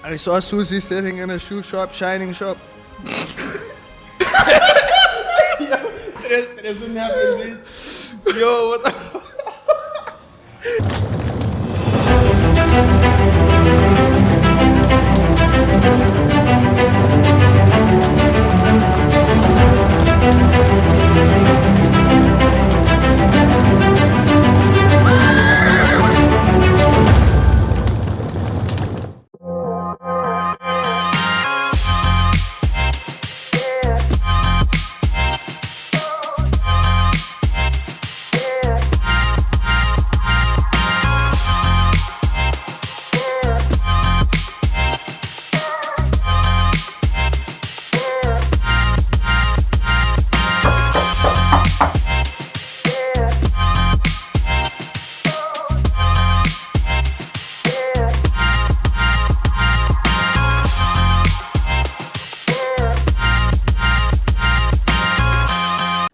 I saw Susie sitting in a shoe shop, shining shop. Tres, tres un happy this. Yo, what the fuck?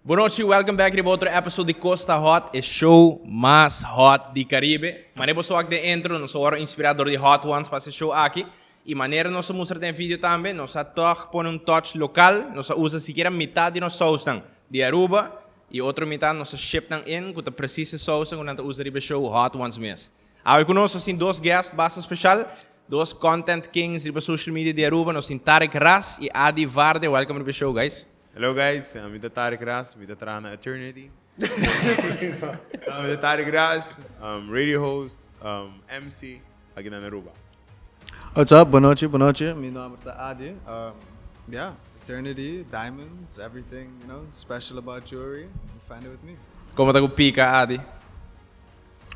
Bon nochi, welcome back riba otro episode di Costa Hot, e show mas hot di Caribe. Manera boso wak den intro, nos a wòrdu inspirá dor di Hot Ones pa hasi e show aki. I manera nos a mustra den e video tambe, nos a tòg pone un touch lokal, nos a usa sikiera mitad di nos sausnan di Aruba i otro mitad nos a ship nan in ku ta presis e sausnan ku nan ta usa riba e show Hot Ones mes. Awe ku nos, nos tin dos guest basta special, dos content kings riba social media di Aruba, nos tin Tarek Ras y Adi Varde, welcome riba e show guys. Hello guys, mi ta Tarek Ras, mi ta traha na Eternity. Mi ta Tarek Ras, radio host, MC aki na Aruba. What's up, bon nochi, bon nochi, mi nomber ta Adi, yeah, Eternity, diamonds, everything, you know, special about jewelry, you find it with me. Como ta cu pica, Adi?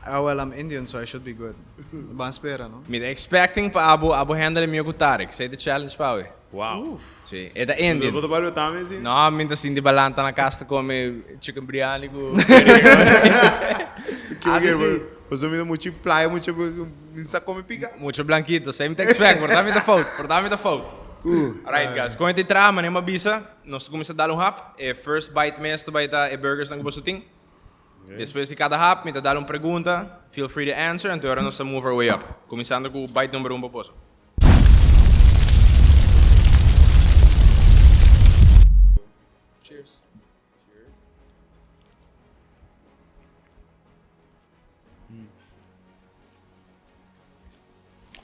Ah well I'm Indian so I should be good. Ban spera no. Mi ta expecting pa abo abo handle e mio cu Tarek. Esey ta challenge pa awe. Wow. Si, e ta Indian. Bo ta bai lota mi si? No, mi ta sinti balanta na cas ta come chicken biryani cu Adi si. Pasobra mi ta mucho playa mucho mi sa come pica. Mucho blanquito, esey mi ta expect, por ta mi ta fout, por ta mi ta fout. Alright guys, con e ta traha manera mi a bisa, nos ta cuminsa dal un hap. E first bite mes ta bai ta e burgers nan cu boso tin. Despues di kada hap mi ta dal un pregunta, feel free to answer, anto ora nos ta move our way up. Kuminsando ku bite number un pa boso. Cheers. Cheers.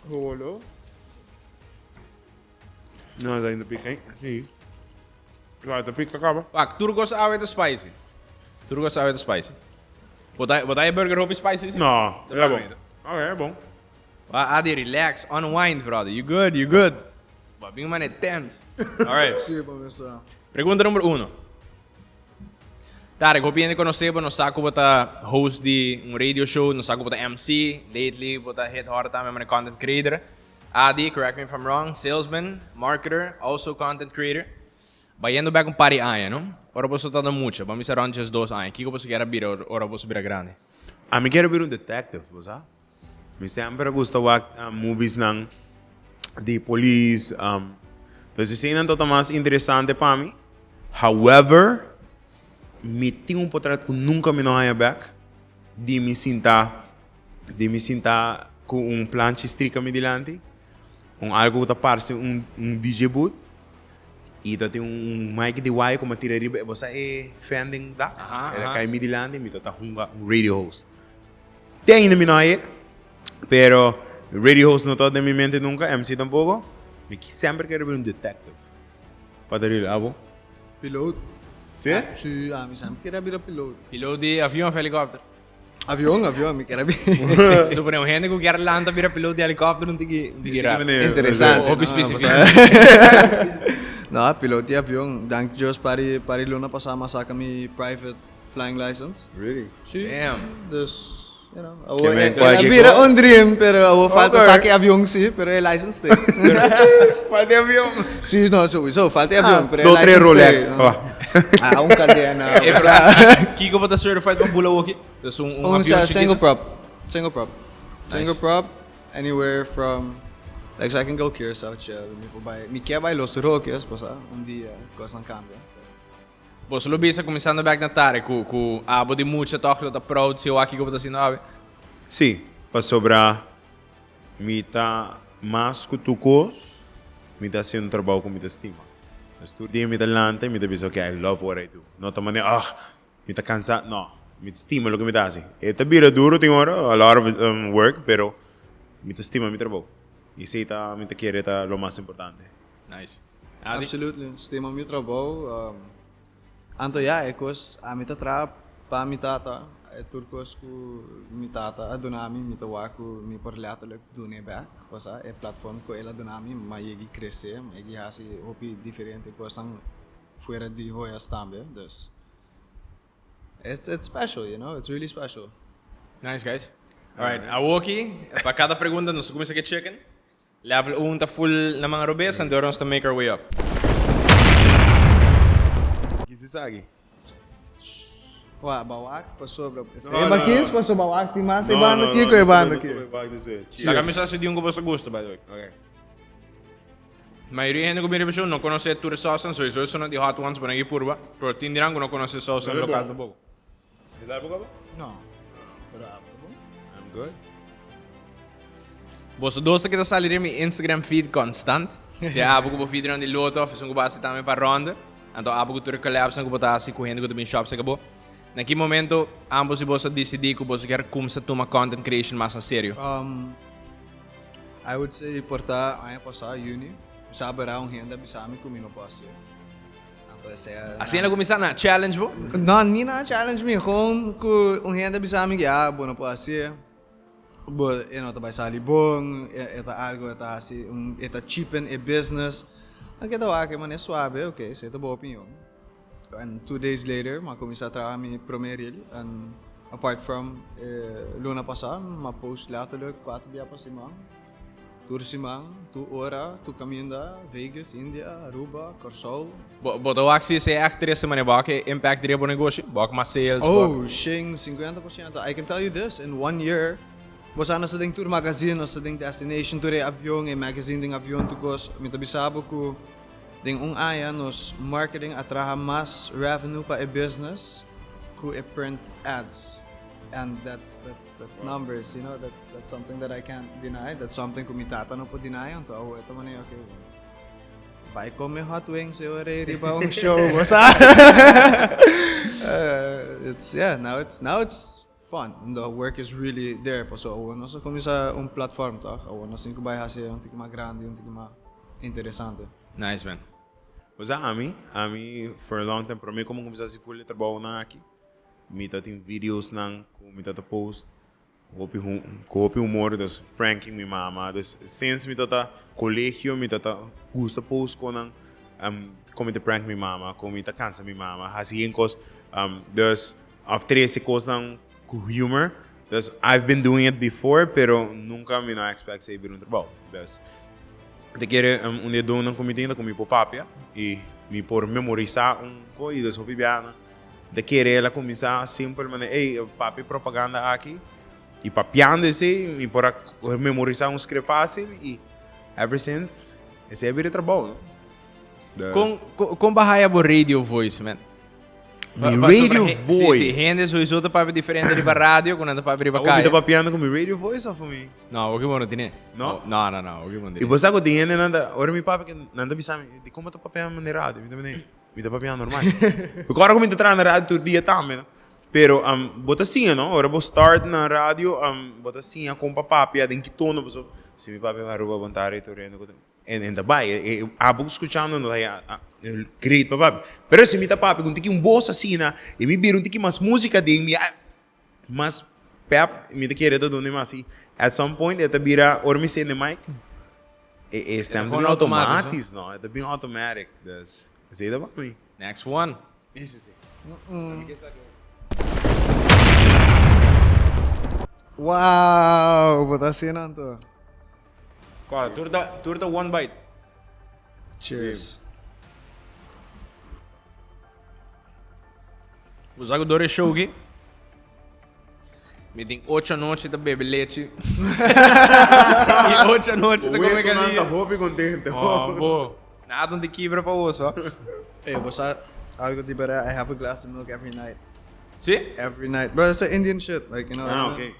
Holo. No, ta ainda pica, eh? Sí. Claro, ta pica caba. Wak, tur cos awe ta spicy. Tur cos awe ta spicy. Bo ta, bo ta e burger hopi spicy? Sí? No, era bon. Ok, era bon. Wa, Adi, relax, unwind, brother. You good, you good. Bo a bin mane tense. Alright. Sí, bo mester. Pregunta number uno. Tarek, hopi hende konosé bo, nos sa ku bo ta host di un radio show, nos sa ku bo ta MC, lately bo ta hit hard tambe manera content creator. Adi, correct me if I'm wrong, salesman, marketer, also content creator. Bayendo bek un par di aña, no? Ora boso tabata mucha, bo a misa rond diesdos aña, kiko boso kier a bira ora boso bira grandi? Ami kier a bira un detective, bo sa. Mi semper a gusta wak moviesnan di polis. Dus eseinan ta mas interesante pa mi. However, mi tin un potret ku nunka mi no haña bek di mi sinta di mi sinta ku un planchi strika mi dilanti, un algu ku ta parse un un DJ booth i ta tin un mic di waya ku mi a tira riba e bo sa e fan den dak, el a kai mi dilanti mi ta ta hunga un radio host. Te ainda mi no haye, pero radio host no ta den mi mente nunca, MC tampoco. Mi semper quiere bira un detective. Pa ta real, abo? Piloot. Si? Si, ami semper quiere bira piloot. Piloot di avion of helicopter? Avion, avion, mi quiere bira. Supone un hende cu kier lanta bira piloot di helicopter un tiki, un tiki raro. Interesante. Hopi specifico. No, piloot di avion. Dank Dios pari, pari luna pasa mi a saca mi private Flying license. Really? Sí. Damn. Dus, you know, Ke awo men e cualkier bira cosa. un dream, pero awo falta Ok. saki avion sí, pero e license te. Falta e avion. Sí, no, sowieso, falta e avion, pero e Dos, tres license Rolex. te. Ah. Ah, un cadena. Eh, o sea, Kiko bo ta certified pa bula woki? Dus un, un Un avion sa- chiquito? single prop. Single prop. Single Nice. prop, anywhere from, like, so I can go Curaçao chill, mi por bai, mi kier bai Los Roques, pasá, un dia, cosnan cambia. Boso lo bisa kuminsando bek na tare ku ku abo di mucha tòg lo ta proud si wak kiko bo ta haciendo awe? Sí, pasobra mi ta. Mas ku tur kos, mi ta hasi un trabou ku mi ta stima. Dus tur dia mi ta lanta i mi ta bisa, okay, I love what I do. No ta manera, ah, mi ta kansa. No, mi ta stima loke mi ta hasi. E ta bira duru tin ora, a lot of work, pero mi ta stima mi trabou. I esei ta, mi ta kere ta lo mas importante. Nice. Adi? Absolutely. Stima mi trabou. Anto ya, e kos, ami ta traha pa mi tata, e tur kos ku mi tata a duna mi, mi ta wak ku mi por letterlijk dun'e bek, pasá e platform ku el a duna mi, m'a yegi krese, m'a yegi hasi hopi diferente kosnan fuera di joyas tambe, dus it's it's special, you know, it's really special. Nice guys. Alright, awoki pa kada pregunta nos ta kuminsá ku e chicken. Level un ta full na man robes anto nos ta make our way up. Kis esaki? Wa bawak pasobra e bakis pasobra bawak tin mas e banda aki ku e banda aki. Laga mi sa si di un ku boso gusta by the way. Okay. Mayoria hende ku bini riba show no konosé tur e sausnan, sowieso esunnan di hot ones bo nan ki purba, pero tin di nan ku no konosé sausnan lokal tampoko. Di largo kaba? No. Pero abo ta bon. I'm good. Boso dos ta kita sali den mi Instagram feed constant. Si abo ku bo feed di loto of esun ku bo hasi tambe pa ronde. Anto abo ku tur e collabs ku bo ta hasi ku hende ku ta bin shop seka bo. Na ki momento ambos di boso a disidi ku boso kier kumsa tuma content creation mas na serio? Um, I would say por ta aña pasá, juni, mi sa bera un hende a bisa mi ku mi no por hasié. Asina kuminsá na challenge bo? No, ni na challenge mi. Gewoon ku un hende a bisa mi ku ya, bo no por hasié. Bo, e no ta bai sali bon, e ta algo e ta hasi, e ta cheapen e business. A keda wak e manera suave, ok, esei ta bo opinion. And 2 days later, mi a kuminsá traha mi promé reel. And apart from e luna pasá, mi a post letterlijk kuater bia pa siman. Tur siman, tur ora, tur kaminda, Vegas, India, Aruba, Kòrsou. Bo bo ta wak si esei ègt trese manera bo a ke impact riba bo negoshi? Bo a ke mas sales? Bo Oh, shing, 50%. I can tell you this, in one year, bo sa nos ta den tur magazine, nos ta den Destination, tur e avion, e magazine den avion, tur kos. Mi ta bisa bo ku den un aña nos marketing a traha mas revenue pa e business ku e print ads. And that's that's that's numbers, you know, that's that's something that I can't deny, that's something ku mi tata no por deny, anto awo e ta manera okay, bai come hot wings e ora ei riba un show, bo sa. It's yeah, now it's fun and the work is really there, paso awo nos a cuminsa un platform toch, awo nos tin ku bai hasi un tiki mas grandi, un tiki mas interesante. Nice man. Bo sa ami, ami for a long time, prome como cuminsa hasi full e trabounan aki, Mi ta tin videosnan ku mi ta ta post hopi ku hopi humor, dus pranking mi mama. Dus since mi ta ta colegio mi ta ta gusta post konan kon mi ta prank mi mama, kon mi ta kansa mi mama, hasi yen kos. Dus of trese kosnan ku humor. Dus I've been doing it before pero nunka mi no a expect esei bira un trabou. Dus mi ta kere un di e donnan ku mi tin ta ku mi por papia i mi por memorisa un kos i dus hopi biaha. Ta kere el a kuminsá simpel manera, ey, papia propaganda aki, i papiando esei, mi por a memorisá un script fácil i ever since esei a bira e trabou, no? Dus. Kon, kon bo a haya bo radio voice, man? Mi radio voice? Si, si, hende sowieso ta papia diferente riba radio ku nan ta papia riba kaya. Awor mi ta papiando ku mi radio voice òf mi? No, awor ki bo no tine. No? No, no, no, awor ki bo no I tine. bo sa ku tin hende nan ta, ora mi papia, nan ta bisa mi, dikon bo ta papia manera radio? Mi ta mende. Mi ta papia normal. Porque ora ku mi ta traha na radio tur dia tambe, no? Pero um, bo ta siña, no? Ora bo start na radio, um, bo ta siña kon pa papia, den ki tono, paso si mi papia Aruba bon tarde tur hende ku ta en en ta bai. E, e, abo skuchando no ta ya great pa papia. Pero si mi ta papia ku un tiki un bos asina, i mi bira un tiki mas músika den mi, mas pep, mi ta kere ta duna mas. I at some point e ta bira, ora mi sende mic, E e stem ta bin automatisch, no? E ta bin automatic, dus esei ta pa mi. Next one. Eso si. Mi ke sa ke. Wow, bo ta asina anto. Kòrda, tur ta, tur ta one bite. Cheers. Bo sa ku dor e show ki? Mi tin ocho anochi ta bebe lechi. I ocho anochi ta come Wesonan ta galiña. hopi contento. Oh, bo. Nada un di kibra pa oso. Ey, bo sa algo di bera, I have a glass of milk every night. Si? Every night. Bro, it's the Indian shit, like, you know. Ah, okay.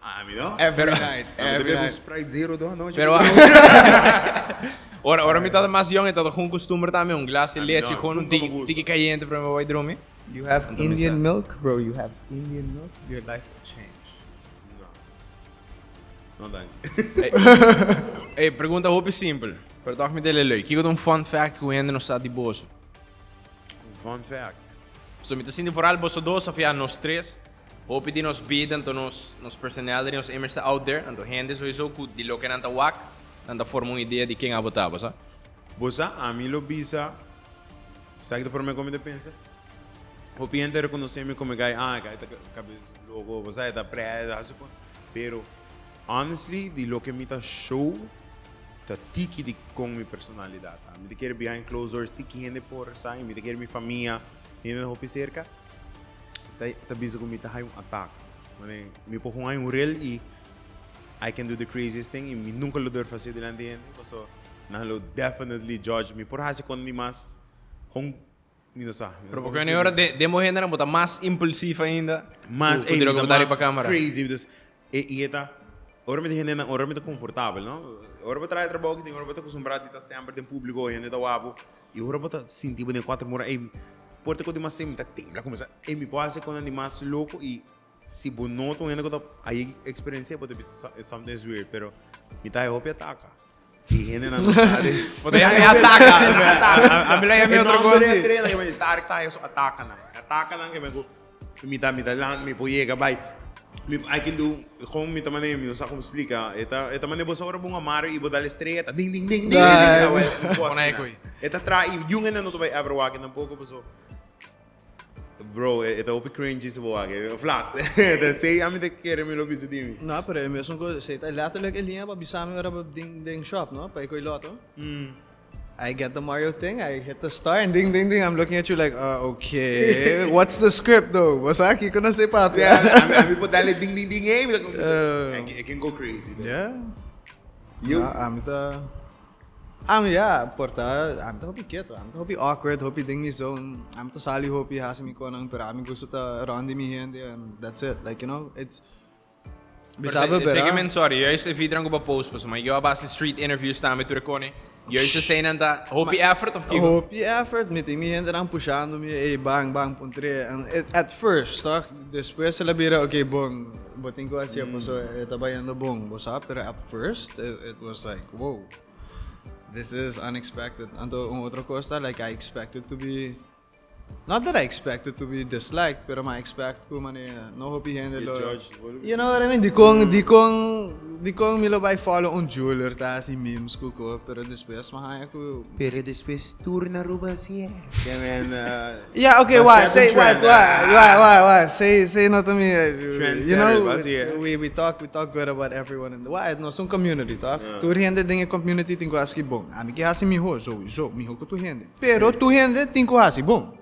Ami no. Every night, every night. Sprite zero dos anochi. Pero ora ora mi tata mas young e tata gewoon costumbre tambe un glas di leche gewoon un tiki tiki cayente prome bo bai drumi. You have Indian milk, bro, you have Indian milk, your life will change. No. No danki. Ey, pregunta hopi simpel, pero toch mi ta leuk. Kiko ta un fun fact ku hende no sa di boso? Un fun fact. So mi ta sinti vooral boso dos of ya nos tres. Hopi di nos bida anto nos nos personality nos image ta out there anto hende soiso ku di loke nan ta wak nan ta forma un idea di ken abo ta bo sa. Bo sa ami lo bisa sa ki ta prome ku mi ta pensa hopi hende ta rekonosé mi komo e guy ah e guy ta kabes loko bo sa e ta pre e ta hasi kon pero honestly di loke mi ta show ta tiki di kon mi personalidat ta mi ta kere behind closed doors tiki hende por sa i mi ta kere mi famia hende hopi serka. Ta bisa ku mi ta hay un atak. Mane mi por hay un rel i I can do the craziest thing i mi nunka lo durf hasi dilanti hende paso nan lo definitely judge mi. Por hasi kon di mas kon mi no sa. Pero porque ora ora den bo hendenan bo ta mas impulsief ainda Mas ku di loke bo ta riba kamera. Crazy dus e i e ta ora mi ta hendenan ora mi ta konfortabel no. Ora bo traha e trabou aki ora bo ta kustumbrá di ta semper den públiko hende ta wak bo. I ora bo ta sinti bo den kuater mura, ey, por ta ku di mas mi ta tembla kuminsá, ey, mi por hasi kosnan di mas loko i si bo no ta un hende ku ta hay eksperensia bo ta bisa something is weird, pero mi ta hay hopi ataka i hendenan no sa di. Bo ta yama e ataka? A mi la yama e otro kos. E nomber e trena ke Tarek ta hay su atakanan, atakanan ke men ku mi ta mi ta lan mi por yega bai mi I can do gewoon mi ta manera mi no sa como splika e ta e ta manera bo sa ora bo un amaro y bo dal estrella ta ding ding ding ding ding e ta traha y yun hende no ta bai ever wak tampoco paso bro e ta hopi cringy si bo wak flat ta esey ami ta kere mi lo bisa di mi. No pero e mesun cos esey ta letterlijk e liña pa bisa mi ora bo den den shop no pa e koe loto. I get the Mario thing, I hit the star and ding ding ding, I'm looking at you like, uh, okay, what's the script though? Bo sa kiko nos e papia? Yeah, ami por dale ding ding ding eh, I can go crazy. Yeah. You? No, ami ta, ami ya, por ta, ami ta hopi keto, ami ta hopi awkward, hopi den mi zone, ami ta sali hopi, hasi mi konan, pero ami gusta ta rond di mi hende and that's it, like you know, it's, Bisa bo Sé que men sorry, juist e videonan ku bo post pasobra mi a base street interviews tambe tur e kone. Juist eseinan ta hopi effort of kiko? Hopi effort, mi tin mi hendenan pushando mi, ey bang bang puntr'e. En at first toch, despues el a bira ok bon, bo tin ku hasié pasobra e ta bayendo bon, bo sa, pero at first it was like wow, this is unexpected. Anto un otro kos ta like I expected to be. Not that I expect it to be disliked, pero mi a expect ku manera no hopi hende lo. You know what I mean? Dikon, dikon, dikon mi lo bai follow un jeweler ta hasi memes ku ko, pero despues mi a haña ku. Pero despues tur na Aruba hasi e. Ke men. Yeah, okay, why? Say, why, why, why, why, why? Say, say no to me. You know, we, we talk, we talk good about everyone in the, why? Nos un community, toch? Tur hende den e community tin ku hasi bon. Ami ke hasi miho, sowieso, miho ku tur hende. Pero tur hende tin ku hasi bon,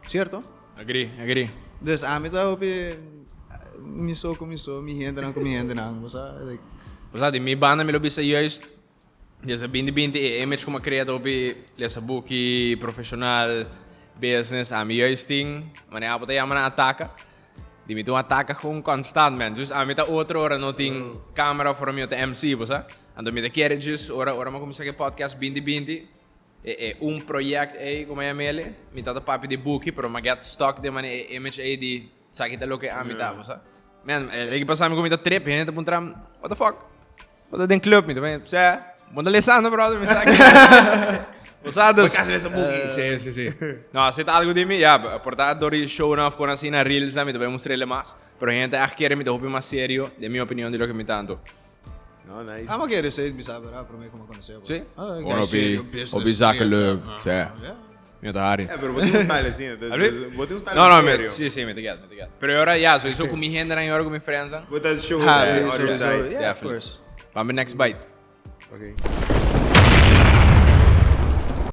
sierto? Agree, agree. Dus ami ta hopi mi so ku mi so, mi hendenan ku mi hendenan, bo sa, like. Bo sa, di mi banda mi lo bisa juist, desde binti binti e image ku mi a krea ta hopi lesa buki, profeshonal, business, ami juist tin, manera abo ta yama nan ataka, di mi tin un ataka gewoon constant man, dus ami ta otro ora no tin camera of ora mi no ta MC, bo sa, anto mi ta kere just ora ora mi a kuminsa ku e podcast binti binti, E e un project ei como e mele, mi tata papia di buki, pero mi a get stuck den mane e image ei di esaki ta loke ami ta, bo sa. Man, e ke pasa mi ku mi ta trip, hende ta puntra mi, what the fuck? Bo ta den club? Mi ta bay, sè, bo ta lesando brother, mi sa ke. Bo sa dus. Bo kasi lesa buki. Si, si, si. No, si ta algo di mi, ya, por ta dor di shownan of kon asina, reelsnan, mi ta bay mustr'el mas. Pero hende ta echt kere mi ta hopi mas serio, den mi opinion, di loke mi ta anto. No, nice. Amo kere seis bisa bera prome como conoce bo. Sí. Ah, Ora serio, opi, business opi zakelijk, straight, sí. ah, yeah. Mi ta hari. Eh, pero bo tin un style asina, dus, Albi? dus bo tin un style No, no, serio. mi, sí, sí, mi te get, mi te get. Pero ahora ya, sowieso cu mi hendenan y ahora cu mi friendsan. Bo ta show Ha, the sí, other sí, side. yeah, of Definitely. course. Pa mi next bite. Okay.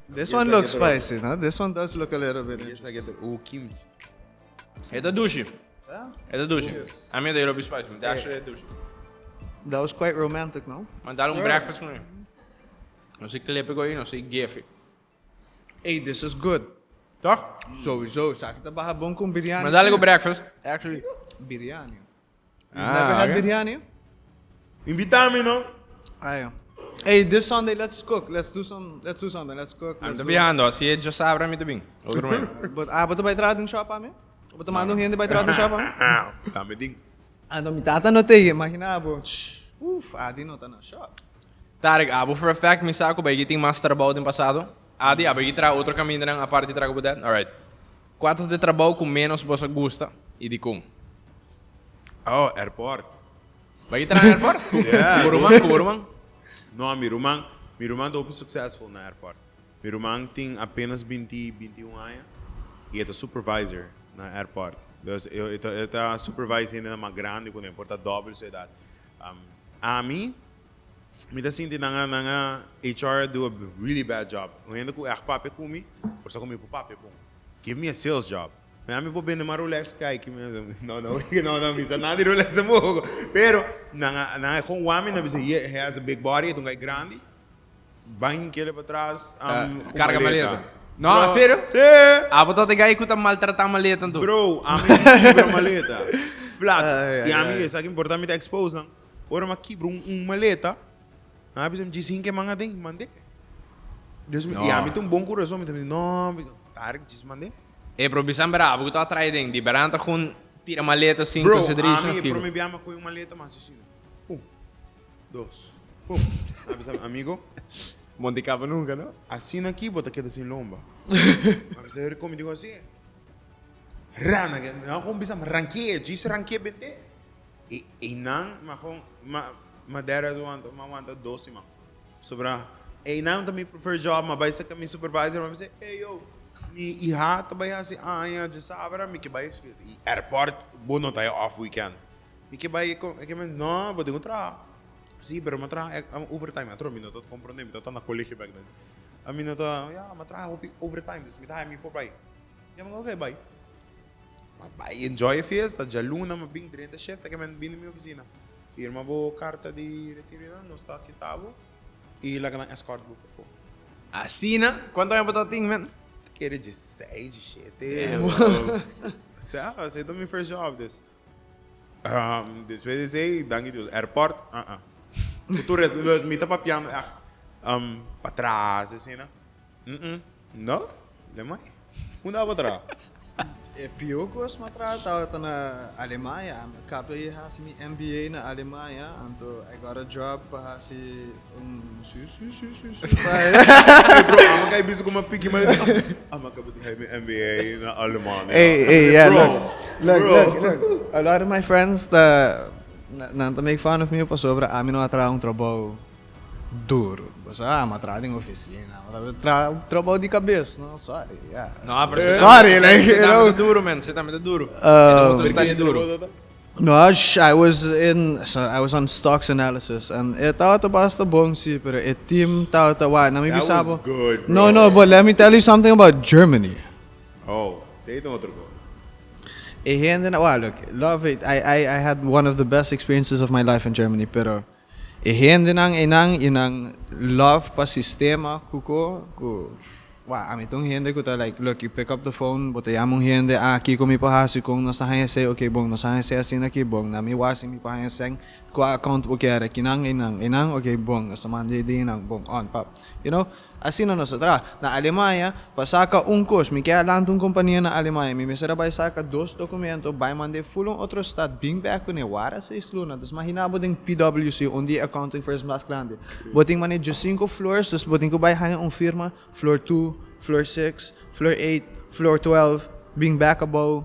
This one looks spicy, no? This one does look a little bit Yes, I interesting. get the oh, kimchi. E ta dushi. E ta dushi. A mi ta hopi spicy, mi ta actually e dushi. That was quite romantic, no? Man dal un breakfast con e. No si klepe cu no si gefe. Hey, this is good. Toch? Sowieso, esaki ta baha bon con biryani. Man dal cu breakfast. Actually. Biryani. You've never had biryani? Invita mi no. Ayo. Hey, this Sunday let's cook. Let's do some let's do something. Let's cook. Ami ta bihando, asi e djasabra mi ta bin. Otro mes. But abo ta bai traha den shop ami? Bo ta manda un hende bai traha den shop ami? Tambe tin. Anto mi tata no t'ei, imagina bo. Uf, Adi no ta na shop. Tarek, abo for a fact mi sa ku bai tin mas trabou den pasado. Adi, abo traha otro kamindanan apart di traha ku bo dad? Alright. Kua ta de trabou ku ménos bo sa gusta i dikon? Oh, airport. Bai traha na airport? Yeah. Ku bo ruman? Ku bo ruman? No, mi ruman, mi ruman ta hopi successful na airport. Mi ruman tin apenas binti, 21 aña i e ta supervisor na airport. Dus e ta, e ta supervise hendenan mas grandi ku nan, por ta dobbel su edat. Ami, mi ta sinti nan a, nan a, HR a do a really bad job. Un hende ku ègt papia ku mi, por sa ku mi por papia bon. Give me a sales job. Mi ami por bende mas Rolex ku kai ki mi. No, no, no, no, mi sa nada di Rolex tampoco. Pero nan a, nan a kon wak mi, nan a bisa, yeah, he has a big body, e ta un kai grandi. Ban kere pa tras, Ta ku karga maleta. maleta. No, Bro, serio? Sí. Abo ta de gai ku ta maltratá maleta anto. Bro, ami a kibra maleta. Flat. Ai, I ai, ami, ai. esaki importa mi ta expose nan. Ora mi a kibra un, un maleta, nan a bisa mi djis hinka e man aden, mand'é. Dus mi, i ami tin un bon kurason, mi ta bisa, no, Tarek djis mand'é. E bro, bisa mi bravo ku ta atrae den di beranta kon tira maleta sin Bro, consideration ami of e kiko. prome bia mi a kohe un maleta, mi a hasi asina. Pum, dos, pum. Mi a bisa mi amigo. Bon di kaba nunka, no? Asina aki bo ta keda sin lomba. Mi a bisa heri kon mi dico asi. Rana, mi a kon bisa mi ranke'e, djis ranke'e bent'e. I einan mi a kon, mi a dere wanta, mi a wanta dos siman. Sobra einan ta mi prefer job, mi a bai saka mi supervisor, mi a bisa, hey yo, mi iha ta bai hasi aña djasabra, mi ke bai fiesta. I airport bo no ta e off weekend. Mi ke bai, e ke no, bo tin ku traha. Si, pero mi a traha overtime. Atro mi no ta komprende, mi tabata na colegio back then. Mi no ta, ya, mi a traha hopi overtime, dus mi ta haña mi por bai. Mi a bisa, ok, bai. Mi a bai enjoy e fiesta, djaluna mi a bin drenta shift, a ke men bini mi oficina. Firma bo karta di retiro nan, nos ta kita bo i laga nan escort bo pafó. Asina? Kuantu aña bo ta tin men? Ta kere dieseis, diesshete. Sa, esei ta mi first job dus. Despues di esei, danki Dios, airport, ah ah. Ku tur respeto, mi ta papiando ègt patras asina. No, lemai. Unda abo traha? E pió kos mi a traha tabata na Alemania. Mi a kaba di hasi mi MBA na Alemania, anto I got a job pa hasi un su su su su su pa Hey bro, amo kai bisa kuma piki maleta. Amo a kaba di hasi mi MBA na Alemania. Hey, hey, yeah, Bro, look, look, bro. look, look. A lot of my friends ta nan ta make fun of mi pasobra ami no a traha un trabou Duro. Bo sa ama traha den oficina. Bo ta traha trabou di cabes, no? Sorry, yeah. No, pero si Sorry, like, si you know. tambe ta duro, man. Si tambe ta duro. E otro sta di duro. No, I was in, so I was on stocks analysis and e tabata basta bon si, pero e team tabata wa, na mi That bisa was bo. good, bro. No, no, but let me tell you something about Germany. Oh, esei ta otro cosa. E hende na, wa, look, love it. I had one of the best experiences of my life in Germany, pero E hendenan einan i nan love pa sistema ku ko ku wak ami ta un hende ku ta like look you pick up the phone bo ta yama un hende ah kiko mi por hasi kon nos ta haña esei okay bon nos a haña esei asina aki bon na mi wak si mi por haña sèn kua account bo kere kinan einan einan okay bon nos ta manda e di einan bon on pap you know. Asina nos ta traha. Na Alemania, pa saka un kos, mi ke a lanta un kompania na Alemania, mi mester a bai saka dos dokumento, bai mand'é ful un otro stat, bin bèk kuné, wara seis luna. Dus magina bo den PwC, un di e accounting firms mas grandi. Bo tin manera diesinko floors, dus bo tin ku bai haña un firma, floor two, floor six, floor eight, floor 12, bin bèk abou.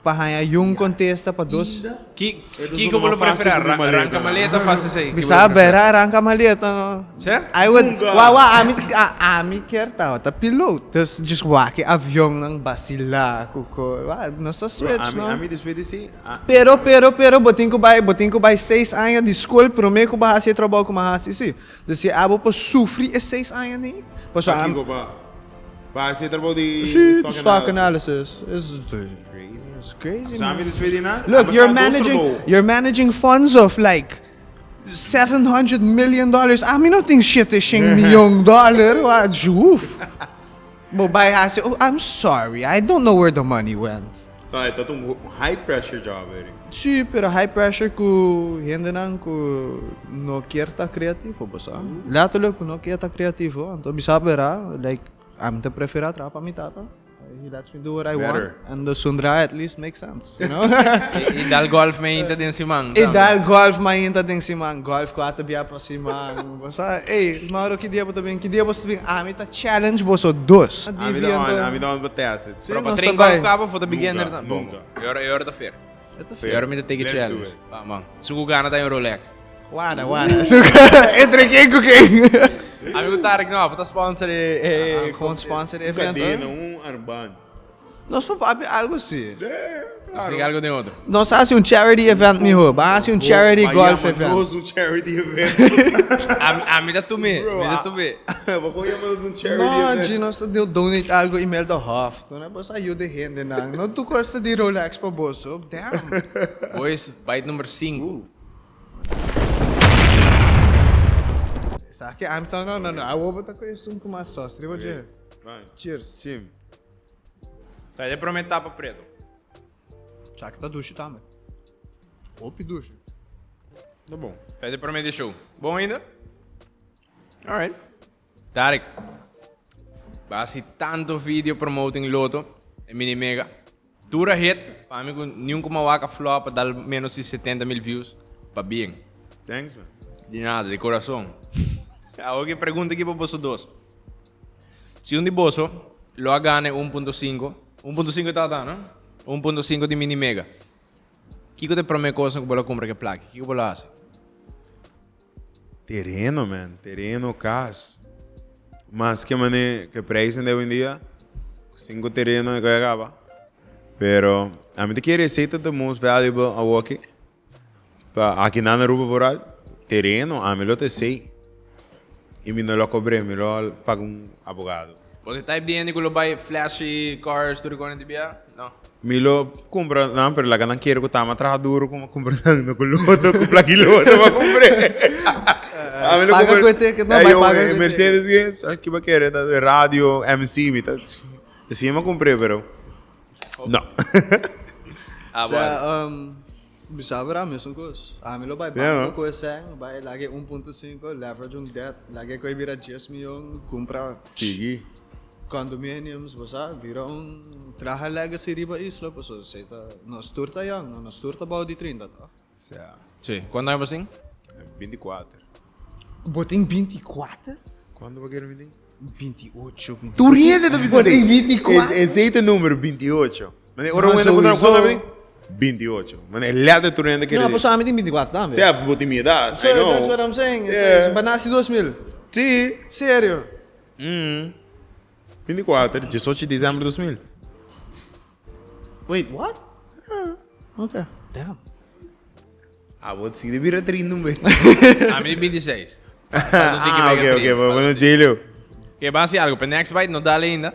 Pa haña yun kontesta pa dos. Ki kiko bo lo preferá? Ranka maleta of hasi esei? Mi sa bera ranka maleta no. Sí? I would wa wa ami ami kier tabata piloot. Dus just wak e avionnan basilá ku ko wa nos ta switch no. Ami despues di si. Pero pero pero bo tin ku bai bo tin ku bai seis aña di skol promé ku bo hasi e trabou ku bo hasi si. Dus si abo por sufri e seis aña ni. Pasobra Pakiko pa? Pa hasi e trabou di Sí, stock stock analysis. analysis. It's Crazy. It's crazy, Sa man. mi despues di na. Look, abo you're ta dos managing trabou. you're managing funds of like $700 million. Ami no tin 700 miyon dollar. Wa, Oef. Bo bai hasi, oh, I'm sorry, I don't know where the money went. No, e ta un high pressure job, Eric. Sí, pero high pressure ku hendenan ku no kier ta creativo, bo sa. Letterlijk ku no kier ta creativo, anto mi sa bera, like, ami ta prefera traha pa mi tata. He lets me do what I want, and the sundra at least makes sense, you know. I dal golf mainta den siman tambe. I dal golf mainta den siman, golf kuater bia pa siman, bo sa. Ey, Mauro ki dia bo ta bin? Ki dia bo ta bin? Ami ta challenge boso dos. Ami ta on, ami ta on pa test it. Pero pa train golf kaba for ta beginner Nunca, nunca. E ora, e ora ta fair. E ta fair. E ora mi ta take a Let's do challenge. it. Ba man. Su ku gana ta un Rolex. Wada, wada. Su entre ken ku ken. Ami ku Tarek no, pa ta sponsor e e Gewoon sponsor e evento. Kadena, un armband. Nos por papia algo si. Nos tin algo den otro. Nos hasi un charity event miho. Ban hasi un charity golf event. Nos un charity event. Ami ta tum'é. Mi ta tum'é. Bo kon yama nos un charity event? No, G, nos ta donate algo Imelda Hof. Tur na boso ayuda hendenan. No tur kos ta di Rolex pa boso. Damn. Boys, bite number sinku. Esaki ami ta no no no. Awor bo ta ku esun ku mas sos riba dje. Cheers. Chim. Sa e prome tapa preto. Esaki ta dushi tambe. Hopi dushi. Ta bon. Sa e prome di show. Bon ainda? Alright. Tarek, ba hasi tanto video promoting Lotto e Mini Mega. Tur a hit, pa mi ku niun ku mawaka flop a dal menos di 70 mil views. Pa bien. Thanks man. Di nada, di corazon. Awor ki pregunta aki pa boso dos. Si un di boso lo a gana e 1.5, 1.5 tabata no? 1.5 di Mini Mega. Kiko ta e prome kos ku bo lo kumpra ku e plaka? Kiko bo lo hasi? Tereno man, tereno, kas. Mas ke mane ke prijzen de hoy en dia, sinku tereno e koe a kaba. Pero ami ta kere esei ta the most valuable awoki. Pa aki nan Aruba vooral, tereno ami lo ta esei. Y mi no lo cobr'é, mi lo paga un abogado. Bo ta type di hende cu lo bay flashy cars tur e cona di bia? No. Mi lo cumpra nan, pero laga nan kere cu tama traha duro cu mi cumpra nan, no cu loto, cu plaki loto pa cumpr'é. Ami lo Paga cumpra cu e ticket, no, bay paga cu e ticket. Mercedes ke, sa ki bo kere, ta radio, MC, mi ta, asina mi a cumpr'é, pero no. Ah, bueno. Bisa bra mesun kos. Ami lo bai banko ku e sèn, bai laga e 1.5, leverage un debt, laga e koi bira dies mion, kumpra Sigui. condominiums, bo sa, bira un traha legacy riba isla, pasobra esei ta, nos tur ta young, no, nos tur ta bou di trinta, toh? Sea. Sí, kuantu aña bo tin? Binti kuater. Bo tin 24? Kuantu bo kere mi tin? 28, 29. Tur hende ta bisa Bo tin esei. 24? Esei ta e numero, 28. Mane ora No, un hende puntra sowieso. kuantu mi tin? 28. Mane letterlijk tur hende kere No, di. pasobra ami tin 24 tambe. Sea, bo tin mi edad. So, I know. that's what I'm saying. It's Yeah. like, bo nasi 2000. Sí. Serio? Mm. 24, 18 di december 2000. Wait, what? Okay. Damn. Abo si de bira 30 un be. Ami di 26. Ah, ok, ok, bueno, Julio. Ok, ban haci algo. Pa next bite no dale ainda.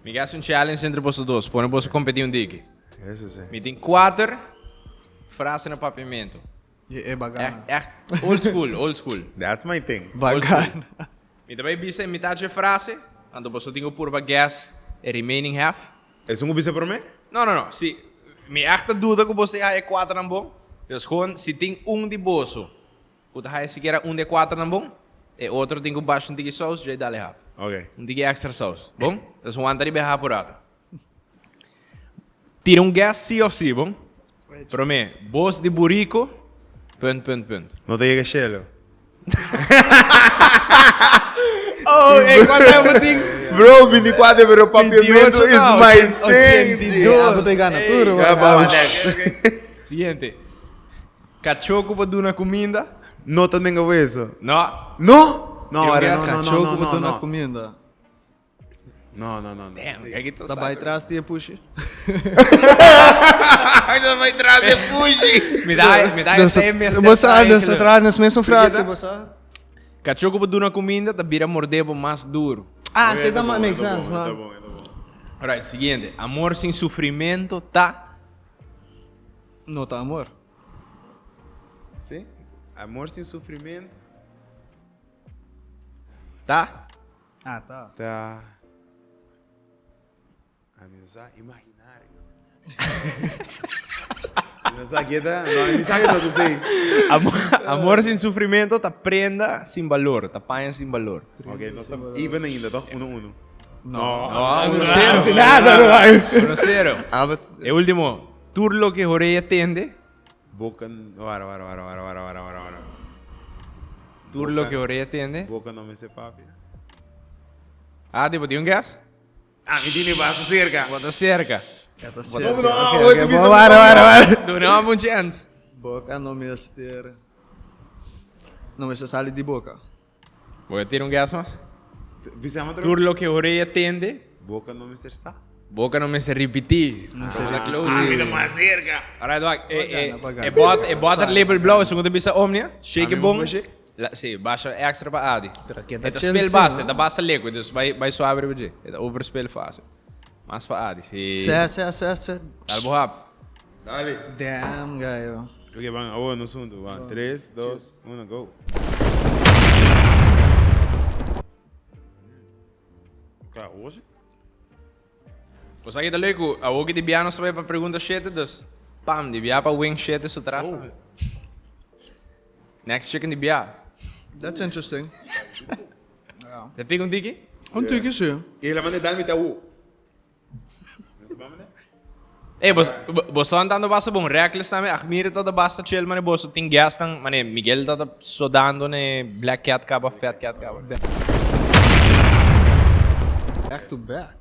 Mi ke haci un challenge entre boso dos. Pone boso competi un diki. Eso sí. Mi tin cuater frase na papiamento. E, e bagana. Echt, echt old school, old school. That's my thing. Bagana. Mi ta bay bisa e mitad dje frase, anto boso tin cu purba guess e remaining half. Esun cu bisa prome? No, no, no. Si, mi echt ta duda cu boso ta haya e cuaternan bon. Dus gewoon, si tin un di boso cu ta haya sikiera un di e cuaternan bon, e otro tin cu basha un tiki saus, dje dale hap. Ok. Un tiki extra saus. Bon? Dus wanta riba e hap un rato. Tira un guess si of si, bon? Prome, bos di burico, punt, punt, punt. No ta yega shelo. Oh, e cuanto tempo tin? Bro, 24, pero papiamento 28 is no, my 82. thing. Ah, bo ta gana tur, Ja, man. ba, next. Siguiente. Cacho cu bo duna cuminda? No ta nenga weso. No. No? No, Tira un are, guess. no, no, Cacho no, cu bo no, duna no. cuminda. No, no, no. no. Damn, kijk het Ta bai tras di e pushi. Ta bai tras di e pushi. Mi da, mi da ese mes. Bo sa, nos ta traha nos mesun frase, bo sa. Cacho cu bo duna cuminda ta bira morde bo mas duro. Ah, esei ta make sense, Ta no? bon, ta bon. Alright, siguiente. Amor sin sufrimento ta. No ta amor. Sí? Amor sin sufrimento. Ta. Ah, ta. Ta. Ami no sa imaginario. No sa ke ta, no, mi sa ke ta te sei. Amor, amor sin sufrimento ta prenda sin balor, ta paña sin balor. Ok, nos ta even ainda, toch? Uno uno. No. No, uno cero. Nada, no. Uno cero. Ah, E ultimo, tur loke horea tende. Boca, wara, wara, wara, wara, wara, wara, wara, wara. Tur loke horea tende. Boca no mester papia. Ah, tipo, tin un guess? Ah, mi tini basta cerca. Bo ta cerca. Ja, ta No, cerca. no, Ok, hoy te ok, bisa bo, wara, wara, wara. Duna un chance. Boca no mester. No mester sali di boca. Bo a tira un guess mas? Bisa otro. Tur loke orea tende. Boca no mester sa. Boca no mester ripiti. Como ta close. Ah, mi ta mas cerca. Alright, wak. E, e, Pagana, pagana. e, bot, e butter label blauw, esun ku ta bisa Omnia. Shake Ami e bon. mo shake? La, si, basha extra pa Adi. Pero keda E ta chill speel si, basta, no? e ta basta liquid, dus bai, bai suave riba dje. E ta overspeel fácil. Mas pa Adi, si. Se, se, se, se. Dal bo hap. Dale. Damn, gayo. Ok, ban, awor nos huntu. Ban, tres, dos, uno, go. Ok, awor si. Bo sa ki ta leuk ku awor ki di bia nos ta bai pa pregunta shete, dus pam, di bia pa wing shete su tras tambe. Next chicken di bia. That's interesting. Yeah. Ta pika un tiki? Un tiki si. E la manda dal mi ta awor. Ey, bos, bos ta andando basta bon reckless tambe. Achmir ta da basta chill, mane boso tin guestnan, mane Miguel ta ta sodando ne Black Cat caba, Fat Cat caba. Back to back.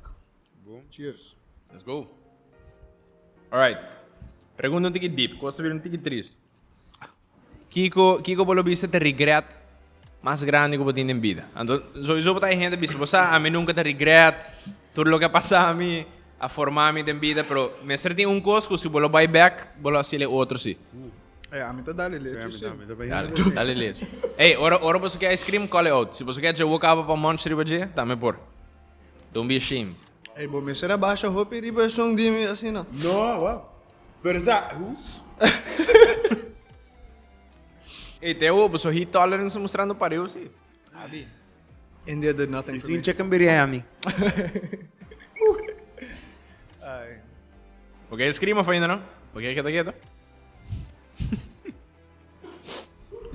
Cheers. Let's go. Alright. Pregunta un tiki deep, cos ta bira un tiki trist. Kiko, kiko bo lo bisa ta regret mas grandi ku bo tin den bida? Anto, sowieso bo ta hay hende bisa, bo sa, ami nunka ta regret, tur loke a pasa mi a forma mi den bida, pero mester tin un kos ku si bo lo bai bek, bo lo hasi el otro si. Ey, ami ta dale leche si. Dale, dale leche. Ey, ora, ora boso ke ice cream, call it out. Si boso ke dje wok aba pa munch riba dje, tambe por. Don't be ashamed. Ey, bo mester a basha hopi riba esun di mi asina. No, wow. Pero sa, hoe? Ey, Teo, boso heat tolerance mostrando pareu, sí. Abi. India did nothing for Sin me. chicken biryani. Ay. Ok, escrima fue ainda, no? Ok, quieto, quieto.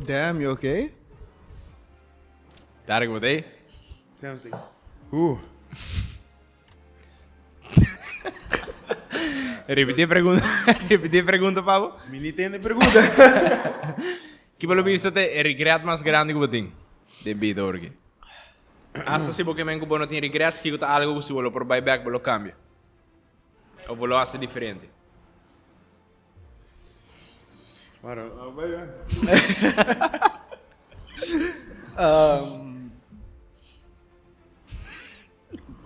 Damn, you okay? Tarek, wat hey? Damn, sí. Uh. Repetí e pregunta. Repetí e pregunta, Pablo. Mi ni tende pregunta. Ki bo lo bisa ta e regret mas grandi ku bo tin den bida orki? Hasta si bo ke men ku bo no tin regrets, kiko ta algo ku si bo lo por bai bek bo lo kambia? Of bo lo hasi diferente? Bueno, bai bai.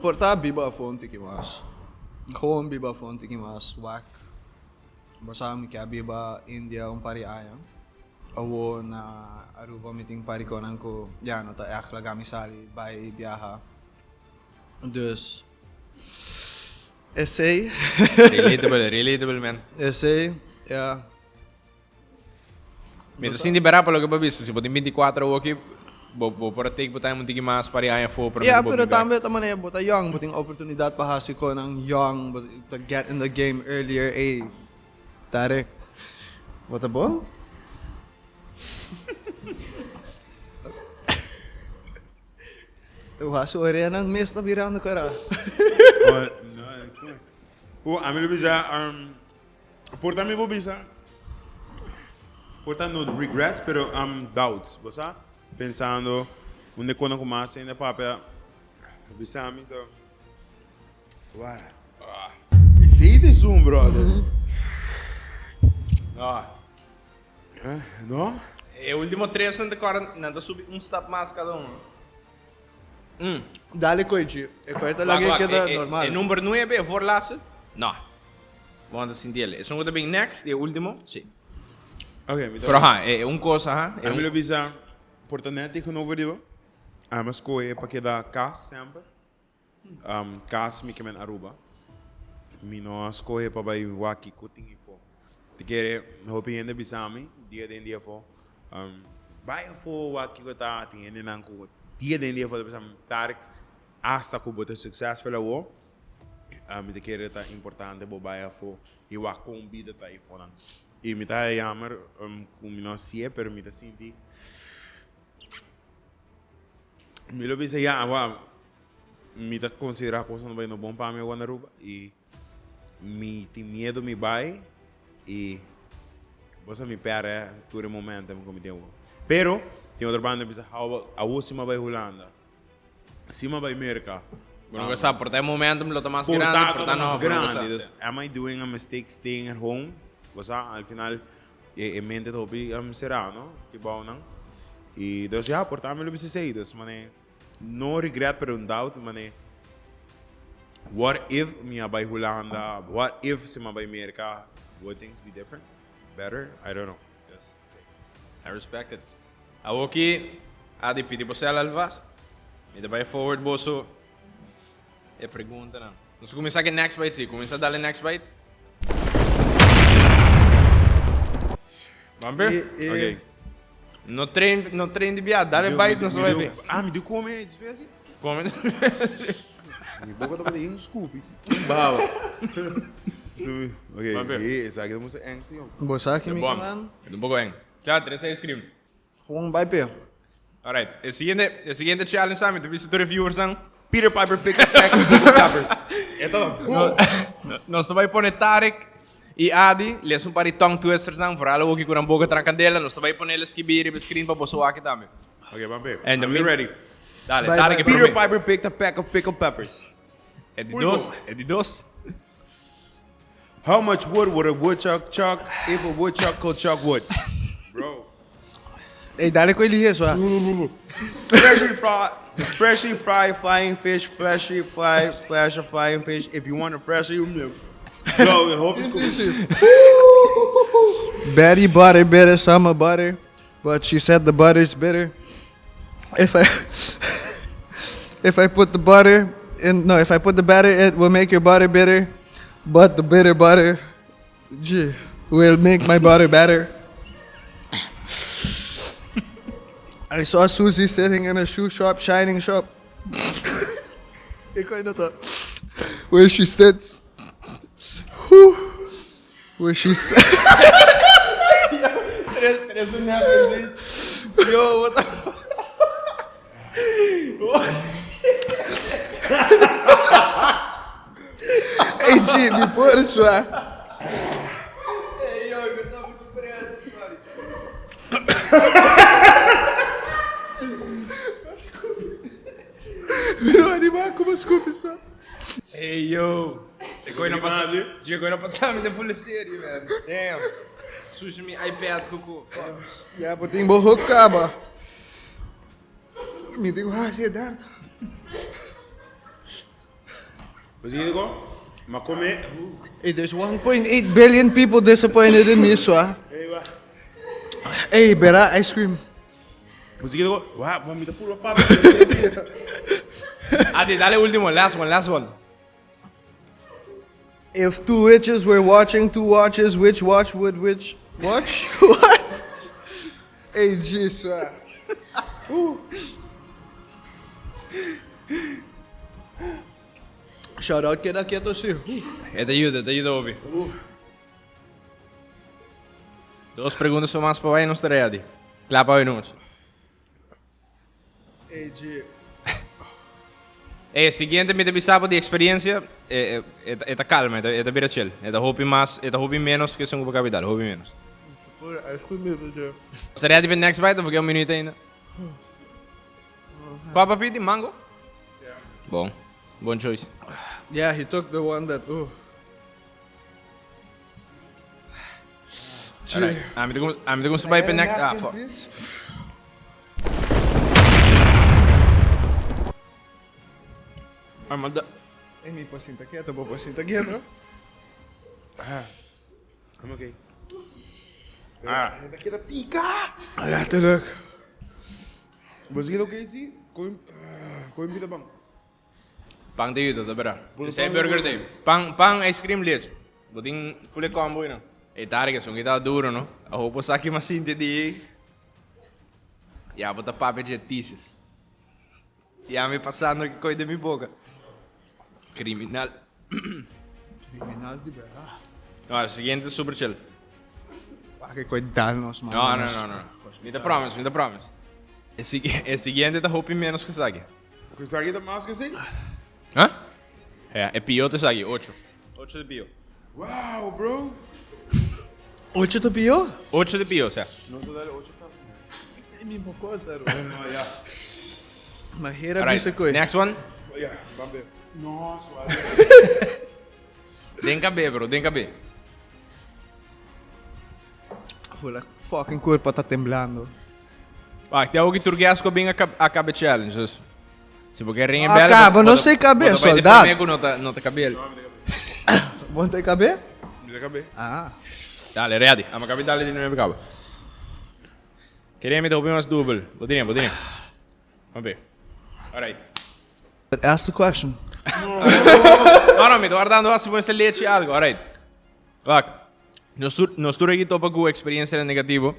Por ta biba afó un tiki mas. Gewoon biba afó un tiki mas. Wak. Bo sa mi ke a biba India un par di aña. Awor na Aruba mi tin par di konan ku ya no ta ègt laga mi sali bai biaha. Dus esei. Relatable, relatable man. Esei, ya. Mi ta sinti bera pa loke bo a bisa. Si bo tin 24 awoki, bo, bo por a take bo time un tiki mas pa di aña afó promé Yeah, ku bo pero bin bek. tambe ta manera bo ta young, bo tin oportunidad pa hasi konan young, bo ta get in the game earlier. Ey, Tarek, bo ta bon? Wak su oreanan mes ta birando kara. Oh, no, uh, ami lo bisa, um, Por ta mi bo bisa, por ta no regrets pero doubts, bo sa? Pensando un de kona ku mas hende papia bisa mi ta wara. Esei ta esun brother. No. No? E ultimo tres nan ta kòrda nan ta subi un stap mas kada un. Dale koichi. E koi ta laga e keda normal. E number nuebe, e voorlaatste? No. Bo a sinti el. Esun ku ta bin next, di e ultimo? Si. Ok, mi ta. Pero ha, e un kos, ha. Ami lo bisa, por ta net tegenover di bo, ami a skohe pa keda kas semper. Kas mi ke men Aruba. Mi no a skohe pa bai wak kiko tin afó. Te kere hopi hende bisa mi dia den dia afó, bai afó wak kiko ta. Tin hendenan ku dia den dia afó ta bisa mi, Tarek, hasta ku bo ta successful awor, mi ta kere ta importante bo bai afó i wak kon bida ta afónan. Y mi ta jammer cu mi no hacié, pero mi ta sinti mi lo bisa ya, awa mi ta considera cosnan ta bayendo bon pa mi awa na Aruba y mi tin miedo mi bay y bo sa mi perde tur e momento cu mi tin awo. Pero tin otro banda mi bisa how about awo si mi a bay Hulanda, si mi a bay Merca. Bo no sa, por ta e momentum lo ta mas Por grandi, ta por ta mas no, bo no grandi. sa, Dus sí. am I doing a mistake staying at home? Bo sa, al final e mente ta hopi sera, no? Ki bounan. Y dus ya, por ta mi lo bisa esey. Dus mane no regret pero un doubt mane what if mi a bay Hulanda, what if si mi a bay Merca, would things be different? Better? I don't know. Just say. I respect it. Awoki a di pidi bo sel alvast. Mi ta bai forward boso e preguntanan. Nos kuminsá ku e next bite si. Kuminsá dal e next bite. Ban be? E, e, Ok. No train, no train di bia. Dal e bite nos bai be. Ah, mi di come despues si? Come. Mi boca tabata yen scoopy. Baba. Ok, Ban be. e, esaki ta musta eng si. Bo sa ki mi Bom. man? Un poco eng. Klaar, tres ice cream. Gewoon bai pe. Alright, e siguiente, e siguiente challenge sa, mi ta bisa tur e viewers nan. Peter Piper pick a peck of pickled peppers. E ta No, nos ta bai pone Tarek y Adi, les un par di tongue twisters nan, vooral awoki ku nan boka tra kandela, nos ta bai pone el skibi riba e screen pa boso wak tambe. Ok, ban pe. And the I'm min- ready. Dale, Bai, Tarek bai, e Peter prome. Piper picked a peck of pickled peppers. E di dos, e di dos. How much wood would a woodchuck chuck if a woodchuck could chuck wood? Bro. Ey, dale ku elige eso, ah. Freshly fried, freshly fried flying fish, fleshy fly, flash of flying fish. If you want a freshly, Bro, hope it's cool. Betty butter bitter, summer butter, but she said the butter's bitter. If I if I put the butter in no, if I put the batter, it will make your butter bitter, but the bitter butter gee, will make my butter better. I saw Susie sitting in a shoe shop, shining shop. Ik weet dat dat. Where she sits. Whew. Where she sits. Tres un this. Yo, what the fuck? Hey G, mi por sua. Hey, yo, ik ben super sorry. Mi no anima como scoop sua. Hey, yo. Ik gooi nog pas. Ik gooi nog pas samen de volle serie, man. Damn. Sushi mi iPad kuku. Fuck. Ja, bo tin bo hook kaba. Mi tin hasi dert. Wat zie je go? Maar kom mee. Hey, there's 1.8 billion people disappointed in me, swa. Hey, bera ice cream. Wat zie je go? Wa, wa mi ta puro papa. Adi, dale último, last one, last one. If two witches were watching two watches, which watch would which watch? What? Hey, G, swa. Ooh. Shout out keda keto si. E ta yuda, e ta yuda hopi. Dos preguntas so mas pa bai nos ta ready. Kla pa bai nos. Hey, G. E siguiente mi ta bisa bo di experiencia, e, e, e, e ta calma, e ta, e ta bira chill. E ta hopi mas, e ta hopi menos que esun cu capital, hopi menos. Nos ta ready pa next bite of ke un minuut ainda? Kua pa pidi? Mango? Bon. Bon choice. Yeah, he took the one that. Ooh. G. Alright. Ami ta cum- ami ta cuminsa bai pa next. Ah, fuck. Please? Arma da. Hey, mi por sinta quieto, bo por sinta quieto. I'm okay. Ah. Dat keda pica. Letterlijk. Wat zie je oké zie? Kom, kom je de bank. Pan ta yuda, ta bera. Esei burger ta ei. Pan, pan, ice cream, leche. Bo tin full e combo ei no. E Tarek esun ki ta duro no. A hopo sa ki mas sinti di ei. Ya bo ta papia dje thesis. Ya mi pasando ki koi den mi boka. Criminal. Criminal di bera. No, siguiente super chill. Pa ke koi dal nos man. No, no, no, no. Mi ta promise, mi ta promise. E, e siguiente ta hopi menos ku esaki. Ku esaki ta mas ku esei? Ha? Ja, e pio ta esaki, ocho. Ocho di pio. Wow, bro. Ocho ta pio? Ocho di pio, sa. Nos a dal ocho kap. Mi bo konta, ro. No, ja. Ma hera bisa koi. Next one. Ja, bambe. No, suave. Den kabé, bro, den kabé. Voel fucking cuerpo ta temblando. Ah, te ook tur ko bin a cabe challenge, dus. Si bo ring e bel. Acaba, no sei cabe, soldaat. Bo no ta no ta cabel. Bon te cabe? Mi ta cabe. Ah. Dale, ready. Ama cabe dale di nueve cabo. Quería mi te hopi mas dubbel. Bo tiene, bo tiene. Oké. Alright. But ask the question. No, no, mi ta wardando si bo leche algo. Alright. Wak. Nos tur, nos tur aki topa ku experiencianan negativo.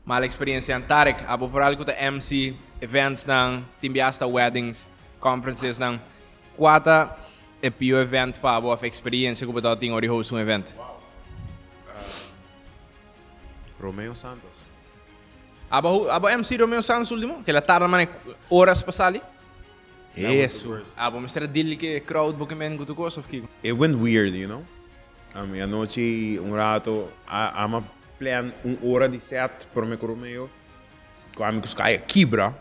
Mal experiencianan. Tarek, abo vooral ku ta MC, events nan, tin bia hasta weddings, conferences nan. Kua ta e pio event pa abo of experiencia ku bo ta tin ora di host un event? Romeo Santos. Abo, abo MC Romeo Santos ultimo? Ke la tarda mane horas pa sali? Eso. Abo mester a deal ke crowd bo ke men ku tu kos of kiko? It went weird, you know. Mi anochi un rato a ama plan un ora di set prome ku Romeo. Ku ami ku Sky a kibra.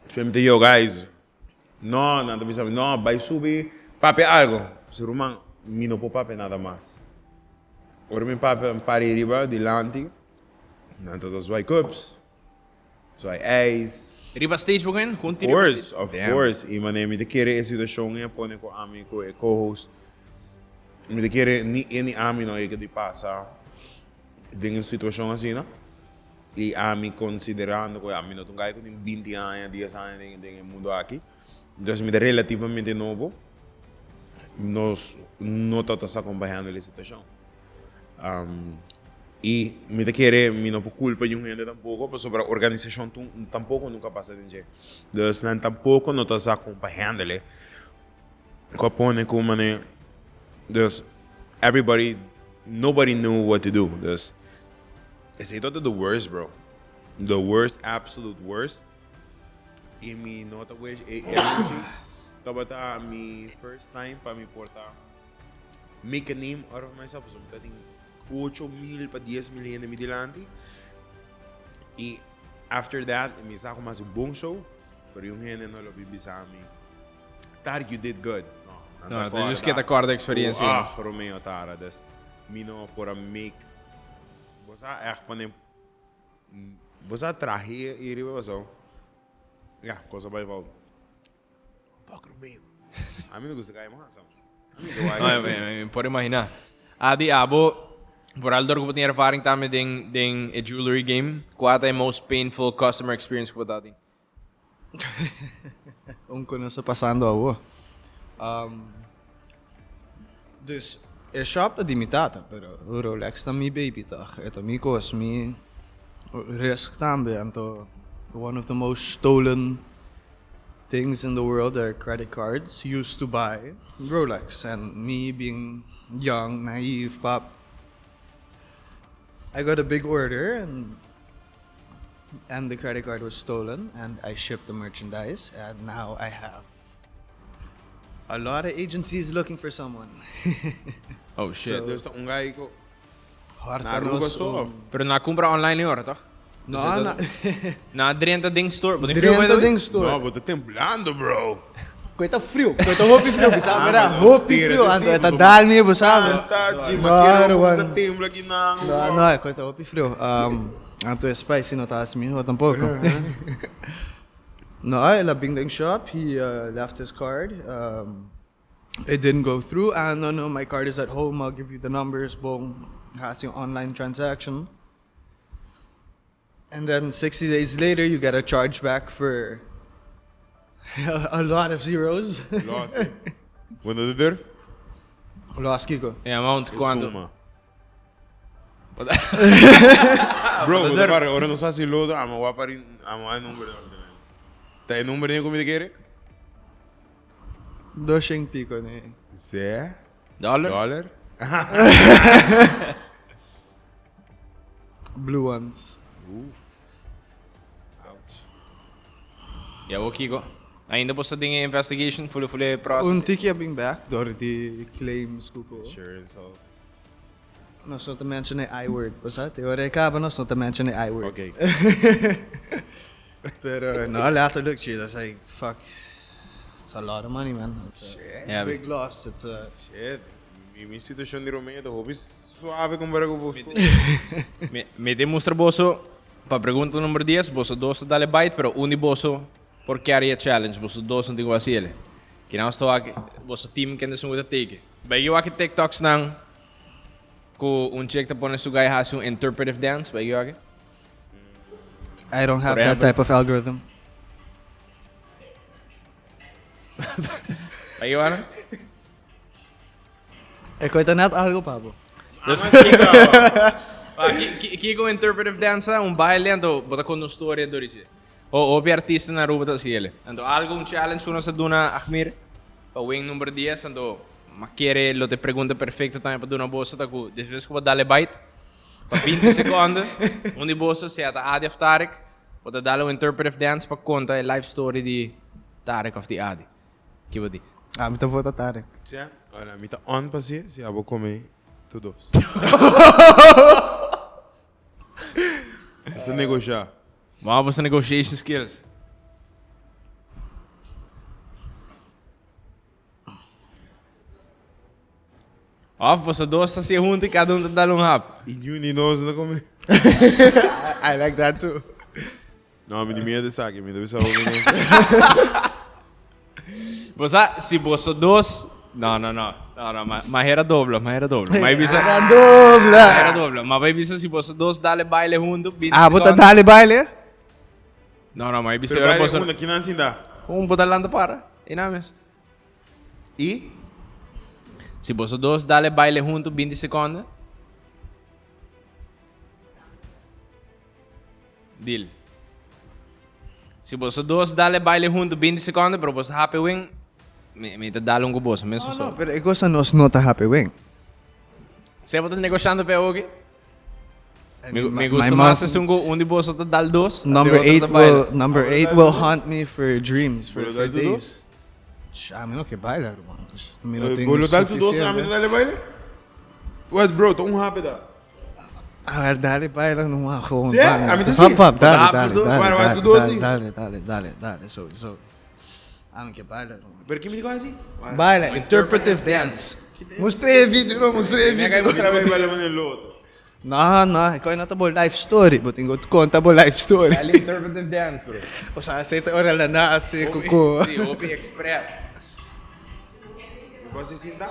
Despues mi ta yo guys, no, nan ta bisa mi, no, bai subi papia algo. Si ruman, mi no por papia nada mas. Ora mi papia, mi para riba dilanti, nan ta ta zwaai cups. Zwaai ijs. Riba stage bo gen? Gewoon Of course, of course. I manera mi ta kere e situashon ei a pone ku ami ku e co-host. Mi ta kere ni e ni ami no yega di pasa den un situashon asina. I ami konsiderando ku ami no ta un guy ku tin binti aña, dies aña den e mundo aki. Entonces mi ta relativamente nobo. Nos no ta sa kon pa handle e situashon. I mi ta kere mi no por kulpa niun hende tampoko pasobra organisashon tampoko nunka pasa den dje. Dus nan tampoko no ta sa kon pa handle e. Ku a pone ku mane dus everybody nobody knew what to do. Dus esei tabata the worst bro. The worst absolute worst. I mi no ta wish e energy tabata mi first time pa mi por ta. Make a name out of myself pasobra mi ta tin 8000 pa 10000 hende mi dilanti y after that mi sa cu mi haci un bon show pero un hende no lo bin bisa mi Tarek you did good no nan ta just keda corda experiencia ah Romeo Tara dus mi no por a make bo sa echt pone bo sa trahe y riba paso ya cosa bay fout. Fuck Romeo. A mi no gusta kai mas. No, mi por imaginá. Adi, abo, vooral door ku bo tin ervaring tambe den, den e jewelry game, kua ta e most painful customer experience ku bo ta tin? Un ku nos ta pasando awor. Um, dus, e shop ta di mi tata, pero Rolex ta mi baby toch. E ta mi kos, mi risk tambe. Anto, one of the most stolen things in the world are credit cards used to buy Rolex. And me being young, naive, pap, I got a big order and and the credit card was stolen and I shipped the merchandise and now I have a lot of agencies looking for someone. Oh shit. Dus ta un guy ku Harta na Aruba nos so of? Pero na kumpra online ora, toch? No, na. Na drenta den store. Bo tin frio, by Drenta the way? den store. No, bo ta temblando, bro. Koe ta frio, koe ta hopi frio, bo sa, Ah, verdad? mas Hopi tira frio, te anto sí, e ta bo dal mi, bo sa. Santa G, No, ma kero ruman. sa tembla ki nan. No, no, koe ta hopi frio. Anto e spicy no ta hasi miho tampoco. No, el a bin den shop, he left his card. It didn't go through. Ah, no, no, my card is at home. I'll give you the numbers. Boom. Hasi un online transaction. And then 60 days later, you get a chargeback for a lot of zeros. Lost. Cuando te durf? Lost, Kiko. E amount cuanto? Suma. Bro, bo ta para, ora nos hasi lodo, amo wa pari, amo a number. Ta e number ni ku mi ta kere? Doshen pico, ne. Ze? Dollar? Dollar? Blue ones. Oef. Ouch. Y awor kico? Ainda bo sta den e investigation, fule fule e process? Un tiki a bin back door di claims cu cu. Insurance also. Nos no ta mention e I word, bo sa? Te ora e caba nos no ta mention e I word. Ok. Pero no, letterlijk, chi, that's like, fuck, it's a lot of money, man. It's a Shit. Yeah, big loss, it's a... Shit. Mi, mi situacion di Romeo ta hopi suave compara cu bo. Mi, mi te mustra boso, pa pregunta number 10, boso dos ta dale bite, pero un di boso por carry e challenge, boso dos no tin cu haci ele. Kina nos ta wak, boso team kende esun cu ta take. Bay yo wak e TikToks nan cu un chick ta pone su guy haci un interpretive dance, bay yo wak e. I don't have Por that ehempel. type of algorithm. Bay yo wak? E koe ta net algo pa bo. Kiko interpretive dance ta? Un baile anto bo ta konta un storia dor di dje. Hopi artista na Aruba ta hasi ele. Anto algo un challenge ku nos a duna Agmir pa win number dies anto ma kere lo ta e pregunta perfecto tambe pa duna boso ta ku despues ku bo dal e bite pa binti sekonde un di boso sea ta Adi of Tarek bo ta dal un interpretive dance pa konta e life story di Tarek of di Adi. Ki bo di? Ami ta vota Tarek. Sia, ora mi ta on pa si, si abo come tur dos. Nos ta negosha. Bo abo sa negotiation skills. Of boso dos ta hasié hunto y cada un ta dal un hap. Y niun di nos no ta come. I like that too. No, mi di miedo esaki, mi ta bisa hopi nos. Bo sa, si boso dos, no, no, no, no, no, ma, ma hera dobla, ma hera dobla. Ma bisa, Hera dobla. Ma hera dobla. Ma bai bisa si boso dos dale baile hunto, binti Ah, bo ta secondo. dale baile? No, no, ma bisa Pero ora baile boso. unda, kinan sinta? Gewoon bo ta lanta para, e na mes. I? Si boso dos dale baile hunto, binti secondo. Deal. Si boso dos dale baile hunto binti secondo, pero boso happy wing, mi, mi ta dale un ku boso, mesun No, no, so. pero e cosa nos no ta happy wing. Sea bo ta negoshando pe oki? Mi, mi My- gusta my mas mom- es un ku un di boso ta dal dos, Number ante otro 8 ta baila. will number 8 will haunt me for dreams, for, Bo lo for dal tu days. dos? Sh, ami no ke baila, hermano. Sh, Mi no Eh, tin Bo lo dal tu dos, ami suficiente. ta dale baile? What bro, ta un happy da. A ver, dale baila no a gewoon. Sí, dale. a mi ta Fap, sí. fap, dale, Hap dale, tu dos. dale, Bueno, dale, tu dos, dale, sí. dale, dale, dale, dale, so, so. Ami ke baila, hermano. Pero ki mi di hasi? Baila, interpretive dance. Mostr'é e video, no, mostr'é e video. Mostra bai baila manera loto. No, no, e koi no ta bo life story, bo tin ku konta bo life story. Dale interpretive dance, bro. Osea, esei ta ora la nase, kuku. Sí, hopi express. Bo hasi sinta?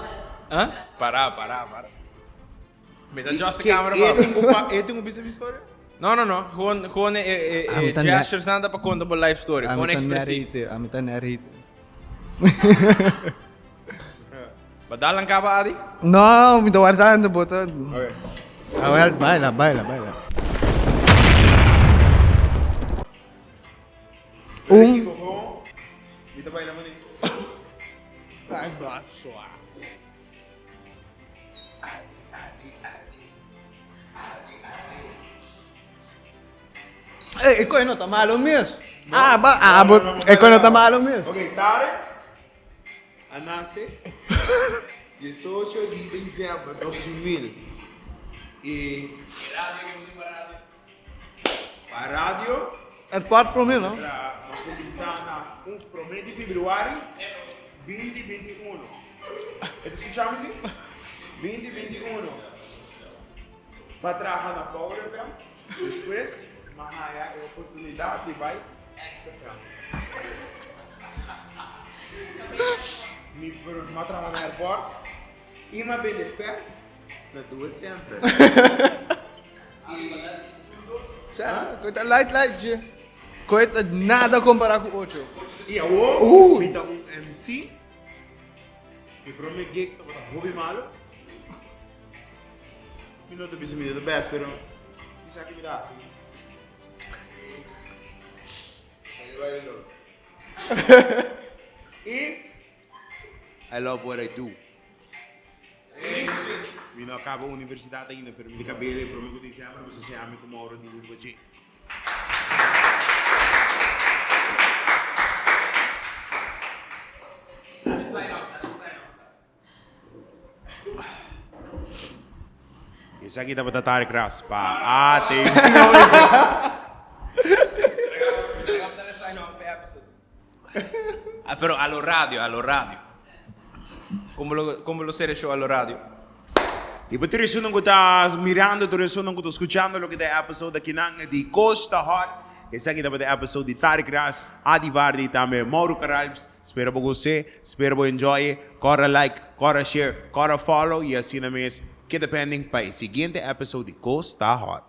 Huh? Para, para, para. Mi ta adjust Ke e camera e pa. tin ku pa e tin ku bisa mi storia? No, no, no. Gewoon, gewoon e, e, Ah, mi e ta gestures nan ta pa konta bo life story. Ami Gewoon ta expresief. narrate, ami ta narrate. Ba dal nan kaba, Adi? No, mi ta wardando bo ta. Okay. Awel, baila, baila, baila. Un. Mi ta baila mane. Ay, baswa. Ey, e koe no ta malo mes. Ah, ba, ah, bo, e koe no ta malo mes. Ok, Tarek a nace 18 di december 2000 y pa radio. E part prome, no? Tra, nos cuminsa na un prome di februari 2021. E ta scucha mi si? 2021. M'a traha na Power FM, despues m'a haya e oportunidad di bai XFM. Mi m'a traha na airport y m'a bende fè na Do It Center. Cha, koe ta light light dje. Koe ta nada compara cu ocho. Y awor mi ta un MC. Mi prome gig tabata hopi malo. Mi no ta bisa mi ta the best pero mi sa ki mi ta hasi. Y I love what I do. Mi no a caba universidad ainda, pero mi ta cabel e prome cu december pasobra si ami cu Mauro di Aruba dje. Esaki tabata Tarek Ras pa AT. Ah, pero a lo radio, a lo radio. Como lo, como lo ser e show a lo radio? Y pa tur esunnan cu ta mirando, tur esunnan cu ta scuchando loke ta e episode akinan di Costa Hot. Esaki tabata e episode di Tarek Ras, Adi Vardy y tambe Mauro Caralps. Spera bo gos'é, spera bo enjoy'é. Cora like, cora share, cora follow y asina mes keda pending pa e siguiente episode di Costa Hot.